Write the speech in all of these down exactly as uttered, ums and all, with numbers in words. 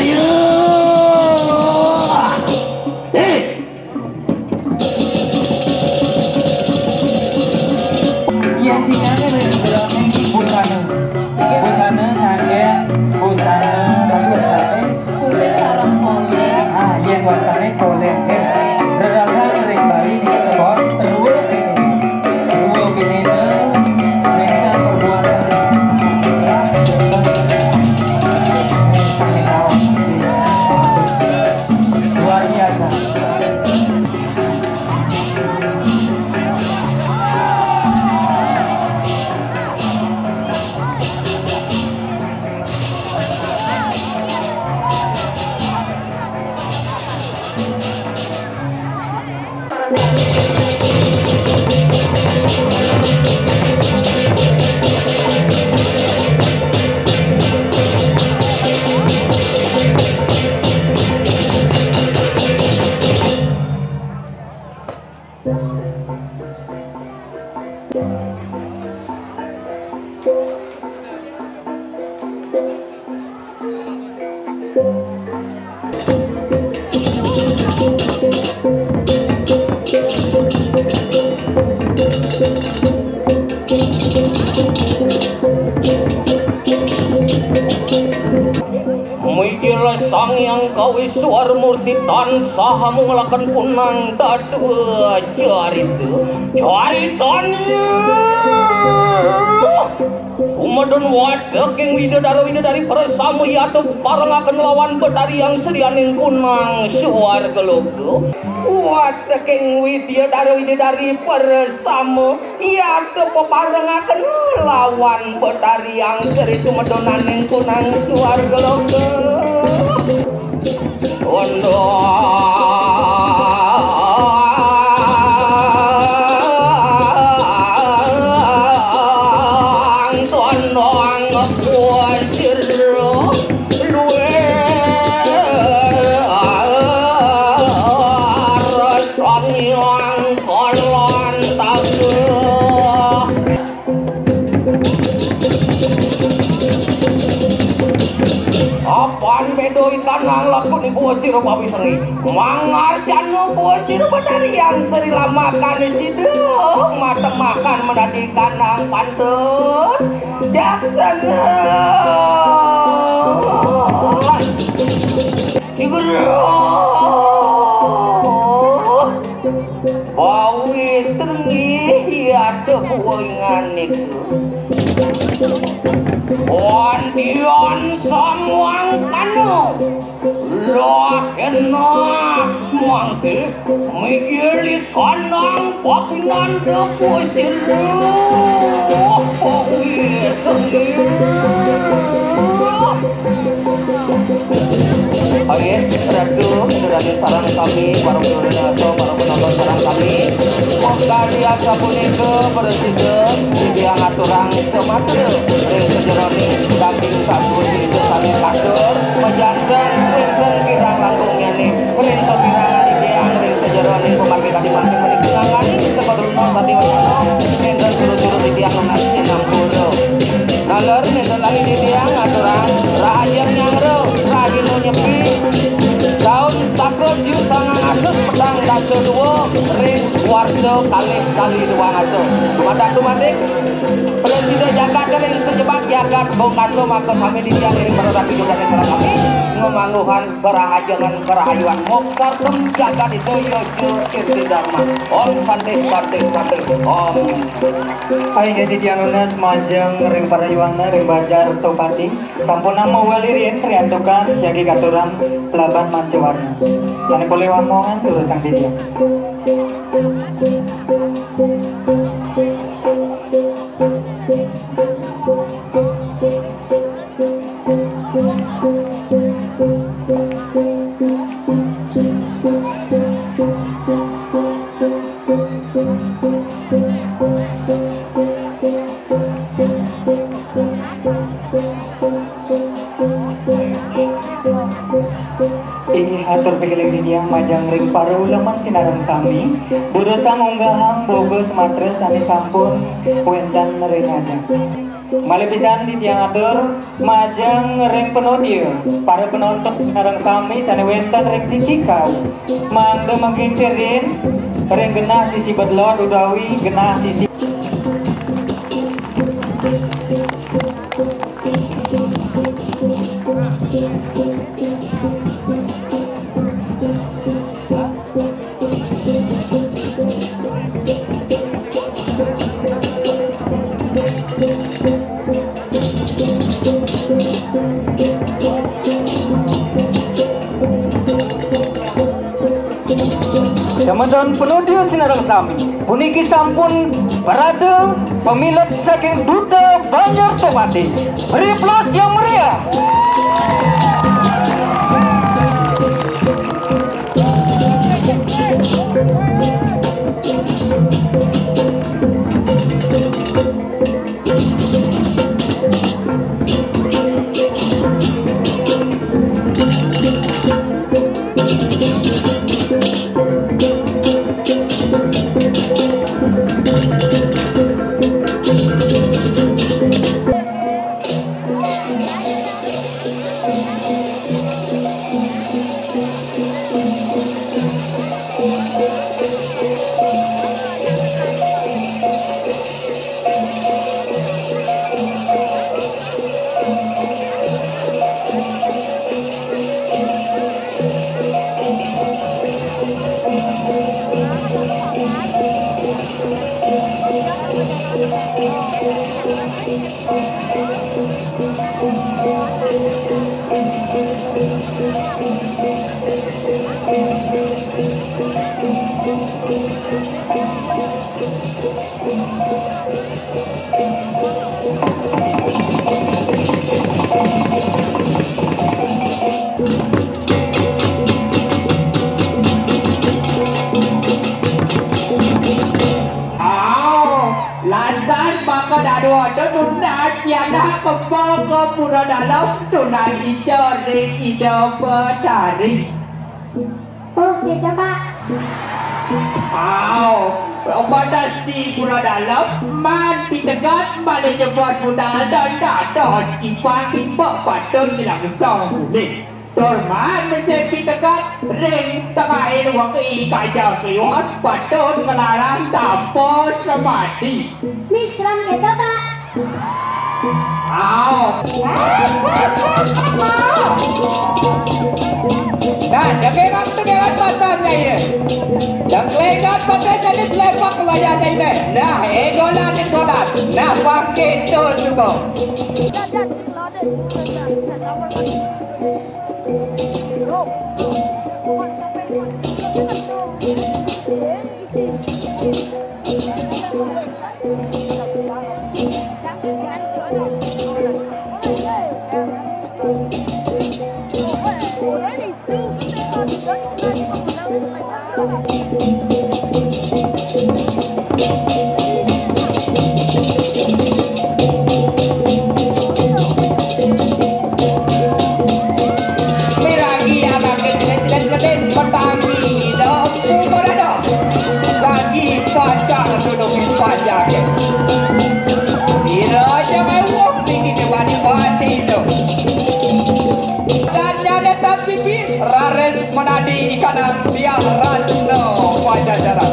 Yén sing nganggé ring gelang niki busana. Busana nganggé busana, tapi wastané. Kumis sareng kolor. Ah, yén wastané kolor. Eh, rerasaan ring Bali niki bos, ruwet niki. Ruwet niki, niki perbuatan. Luar biasa. Mijil Sang Hyang Kawiswara Murti tansah mungelaken kunang dadua carita. Caritane kumedun wateking widadara widadari prasama yata parengaken lawan Betari Angsrianing kunang swarga loka. Wateking widadara widadari prasama yata paparengaken lawan Betari Angsri tumedonaning kunang swarga loka. Tondang, tondang kuasir luwih sanyang kolon tabuh. Apan beda ikanang lakun ibu sira pawisengi. Mangarjana buah sira Betari Angsri lamakane sida matemakan menadi kanang pantun. Daksana. Sigera. Bawi srenggi yata buingan niku. Wantian samangkana. Lah kena mangke mijil ikanang papinanda pusira. Bawi srenggi. Inggih, Ratu, Ida Dané sareng sami, para pangulun acara, para penonton sareng sami. Mongkadi asapunika prasida titiang aturang sumatra ring sajeroning daging satua sida sami katur, majanten wénten kirang langkungnyané ring sapirangan titiang ring sajeroning pamargi kadi mangkin menika ngangganing sekaturungan pati wacana, nénten suruh-suruh titiang nunas sinampura. Taler nénten lali titiang ngaturang rahajeng nyanggra, rahajeng nyepi. Taun saka siu sangang atus petang dasa dua ring warsa kalih tali dua ngasa. Dumadak dumadik, prasida jagat ring sajebag jagat bungkasa maka sami titiang ring para rabi dosane sareng sami ngamangguhan karahajengan karahayuan moksartham jagadhita yaja kirti dharma. Om Santi, Santi, Santi, Om. Inggih titiang nunas majeng ring parayuanna ring Bajar Tohpati. Sampun nama walirin riantukan jagi katuran Plaban Mancawarna. Sane polih wamongan durusang titiang. Inggih atur pikiring titiang majeng ring para uleman sinareng sami, durusang unggahang boga sumatra sane sampun wenten ring ajeng. Malih pisan titiang atur majeng ring panodya, para penonton sareng sami sane wenten ring sisi kaum. Mangda mangkin sirin ring genah sisi bedlot utawi genah sisi Semeton penodya sinareng sami, puniki sampun parade pamilet saking Duta Banjar Tohpati. Beri aplaus yang meriah. Aoh, lantas maka dadua ada tunas pianak kemba ka pura dalem, tunas ica ring Ida Betari. Oh, gitu, Pak. Aoh, batas di pura dalem, man pitegat malih jebos budal dan dados ipan timpek patut dilangsung ulih. Tur man mesti pitegat ring tengahing wengi kaja kiwat patut nglarang tapa semadi. Misram gitu, Pak. Aoh. Nah, dengke waktu dewan pasarnya ini. Yang kelegat pada jadi selepak layar ini. Nah, edolan, edolan. Nah, pakai itu juga. Miragi abang kecil-kecil petani dong. Umur ada. Lagi pacak duduk di pajak. Kira aja mewah tinggi dibanding bati tu. Dan nyada tak sipi, raris menadi di kanan biar Ratna Pajajaran.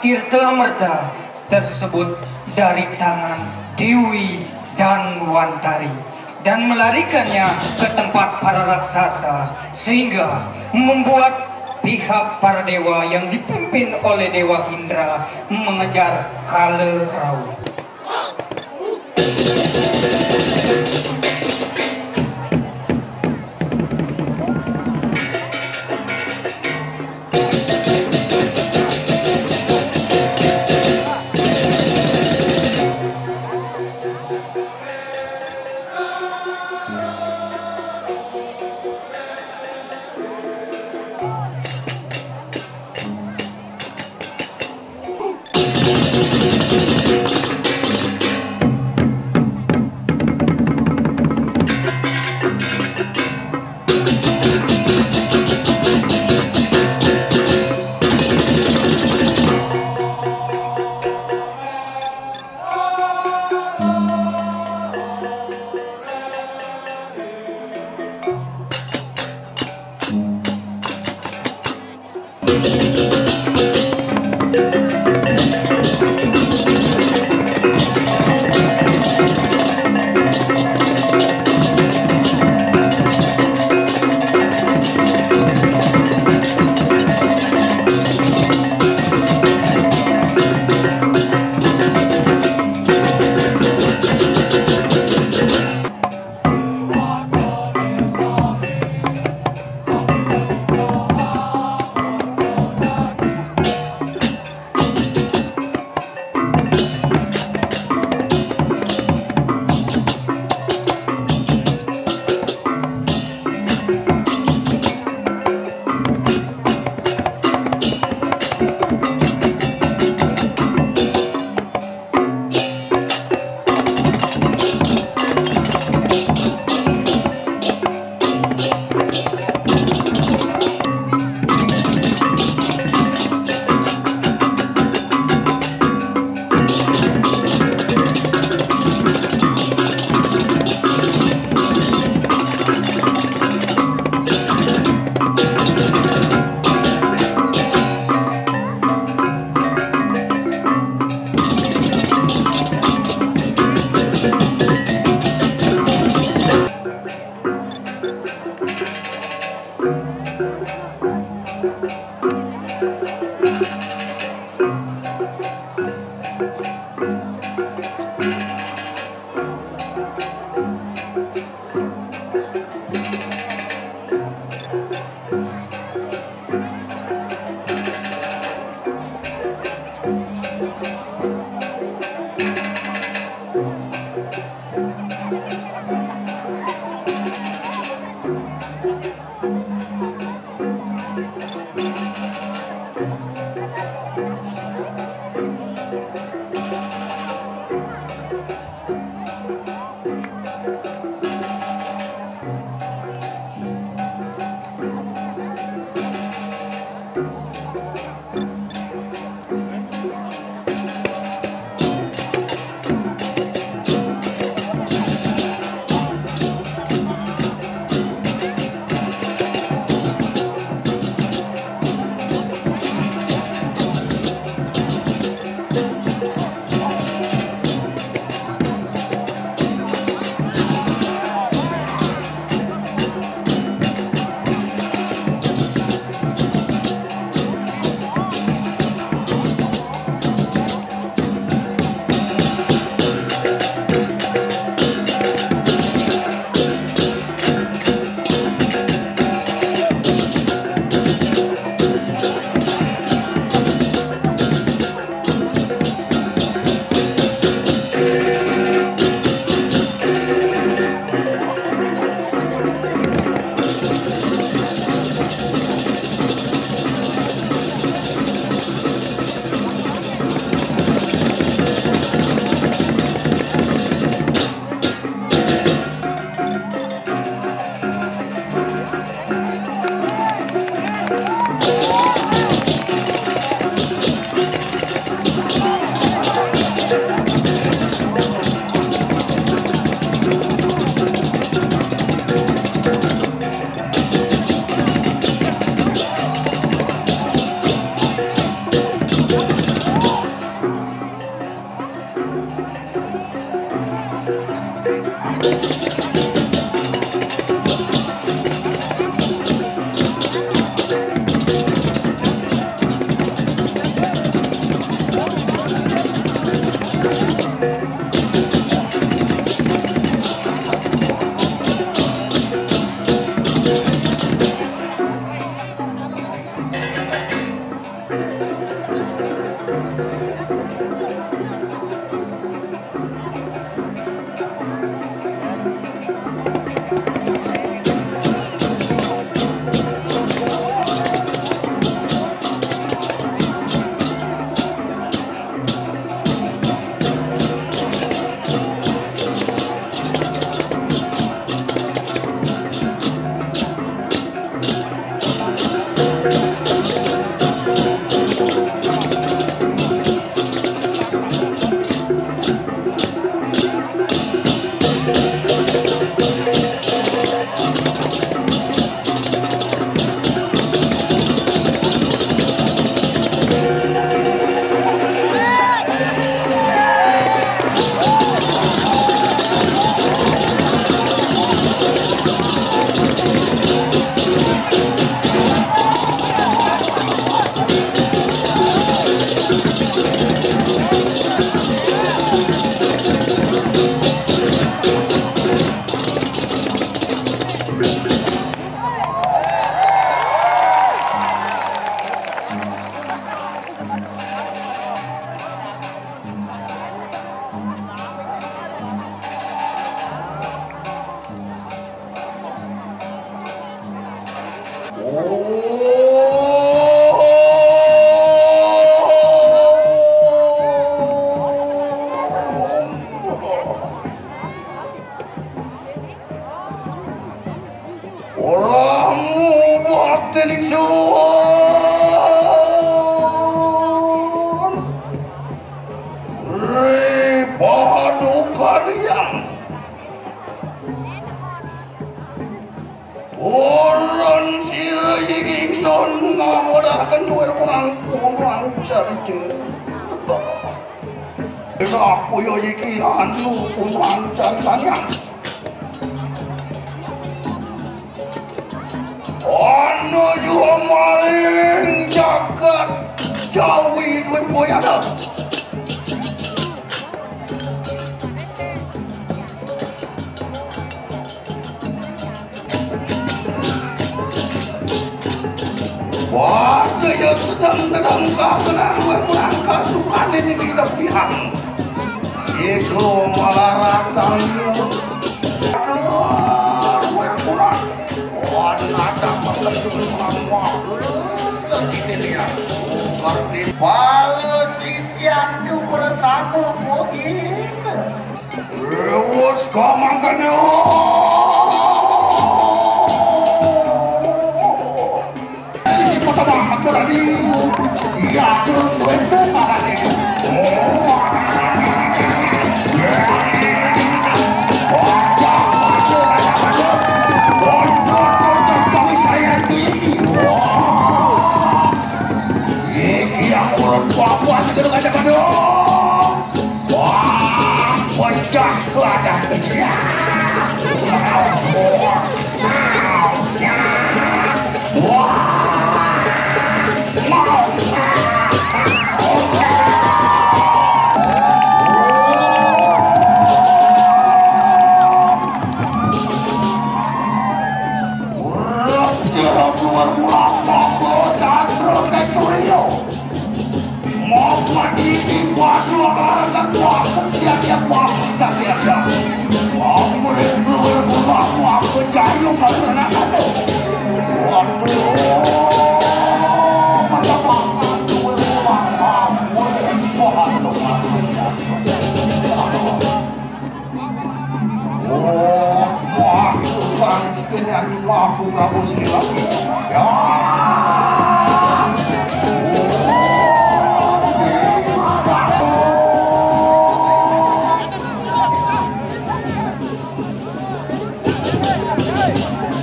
Tirta merta tersebut dari tangan Dewi Danwantari dan melarikannya ke tempat para raksasa, sehingga membuat pihak para dewa yang dipimpin oleh Dewa Indra mengejar Kala Rauh. Ora mubah dening sun. Ri paduka Hyang. Purun sira iki ingsun ngamodhaken duwe kunang kunang carita. Ira aku ya iki anu kunang caritanya. Ana yuwa maring jagat Jawi Dwipayana. Waduh ya sedang-sedang kakenangan menangkas sukane ini tidak pihak. Iku malah ratang. Aduh, gue kurang. Waduh, ada makan dulu mama. Sedih dia. Ngerti. Balas isianku bersama gue gitu. Wis kamangkane. Iki foto banget tadi. Iya, terus gue tuh malah nih. Iki yang urut papuan gitu kan, aduh. Wah, pecah badan. Wah, mau. Urut sira keluar mlampah, bocah terus kayak Suryo. Mama ini waduh, akan waktu siap-siap, waktu siap-siap. Aku rindu, aku, aku, aku jayung, aku nak satu. Waduh, mata makan, duit, mata, duit, wah, aduh, aduh, aduh. Oh, wah, tukang dikene anu mabuk Prabu Siliwangi. Ya.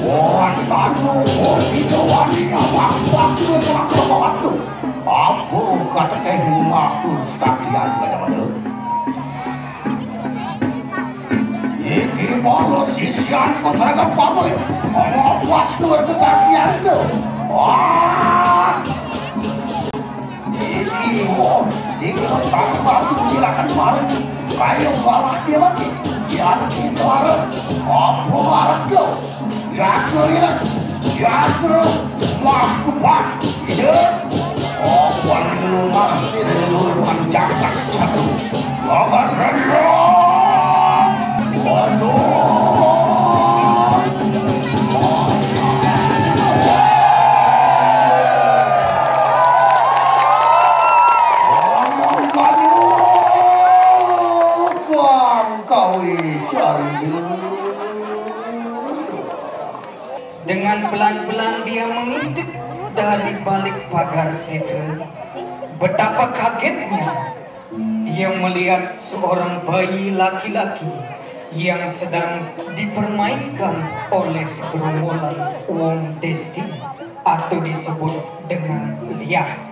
Wah, tanu, oh, itu wani, wah, wah, itu wah, wah, wah. Aku kata kayak rumahku, kaki aja pada. Malah sisian masyarakat Papua. Awas luar kesaktian tuh. Wah. Iki, wah, iki tak batu silakan kemarin. Kayu balak dia mati. Dia anak itu arah. Apa arah kau? Yatra, yatra, lakukan. Iya. Oh, paling luar sih dari luar panjang. Lawan Rendra. Waduh. Bang kau cari. Dengan pelan-pelan dia mengintip dari balik pagar setra. Betapa kagetnya dia melihat seorang bayi laki-laki yang sedang dipermainkan oleh segerombolan wong desti atau disebut dengan liar.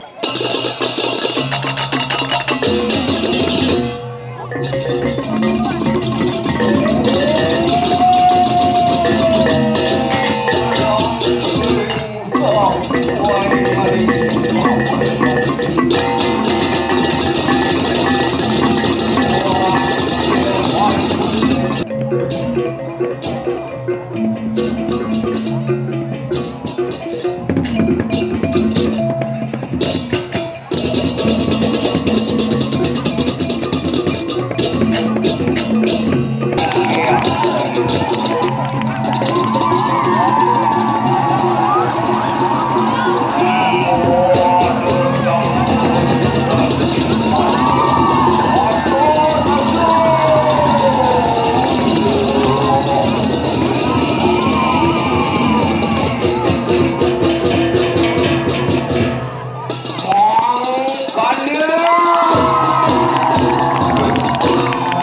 Mangkana,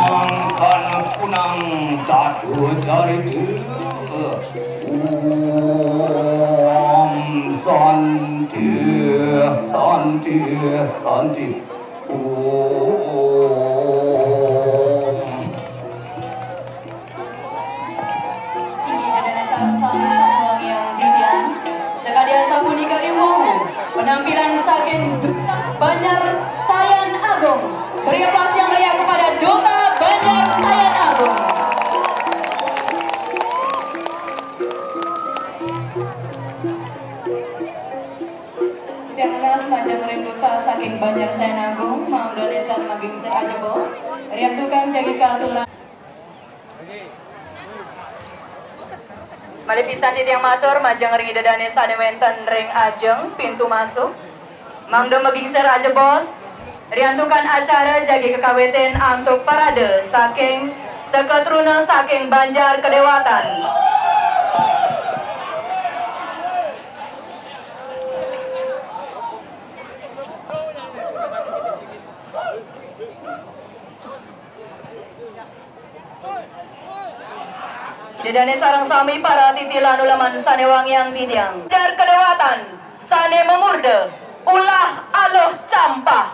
mangkana punang dadu carita. Om Santi, Santi, Santi. Om. Inggih, dados sareng sami samuang yang titiang. Sakadi asapunika iwau penampilan saking Duta Banjar Sayan Agung. Beri aplaus yang meriah kepada Duta Banjar Sayan Agung. Titiang nunas majeng ring Duta saking Banjar Sayan Agung, mangda nénten magingser ajebos. Riantukan jagi kaaturan. Malih pisan titiang matur majeng ring Ida Dané sané wénten ring ajeng pintu masuk. Mangda magingser ajebos, riantukan acara jagi kakawitin antuk parade saking sekatruna saking Banjar Kadéwatan. Ida dané sareng sami para titilanuleman sané wangiang titiang. Banjar Kadéwatan sané mamurda ulah aluh campah.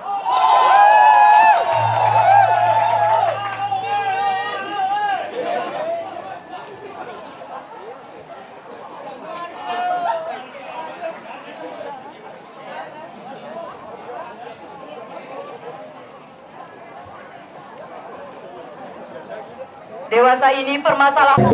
Dewasa ini permasalahan.